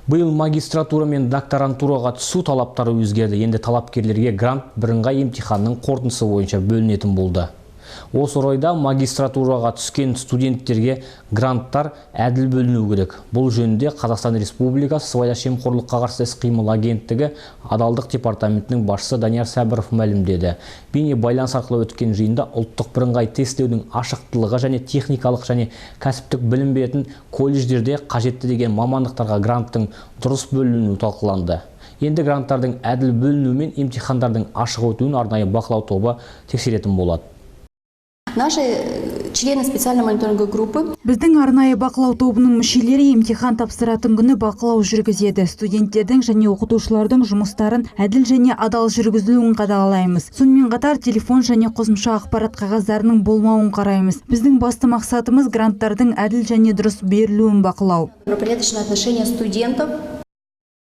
Биыл магистратура мен докторантураға түсу талаптары өзгерді. Енді талапкерлерге грант бірыңғай емтиханның қорытындысы бойынша бөлінетін болды. Осы орайда магистратураға түскен студенттерге гранттар әділ бөліну керек. Бұл жөнінде Қазақстан Республикасы Сыбайлас жемқорлыққа қарсы іс-қимыл агенттігі адалдық департаментінің басшысы Данияр Сәбіров мәлімдеді. Бейне байланыс арқылы өткен жиында ұлттық бірыңғай тестілеудің ашықтылығы және техникалық және кәсіптік білім беретін колледждерде қажетті деген мамандықтарға гранттың дұрыс бөлінуі талқыланды. Енді гранттардың әділ бөлінуі мен емтихандардың ашық өтуін арнайы бақылау тобы тексеретін болады. Наши члены специальной мониторинговой группы Біздің арнайы бақылау тобының мүшелері емтихан тапсыратын күні бақылау жүргізеді. Студенттердің және оқытушылардың жұмыстарын әділ және адал жүргізілуін қадағалаймыз. Сонымен қатар телефон және қосымша ақпарат қағаздарының болмауын қараймыз. Біздің басты мақсатымыз – гранттардың әділ және дұрыс берілуін бақылау. Добропорядочное отношение студентов.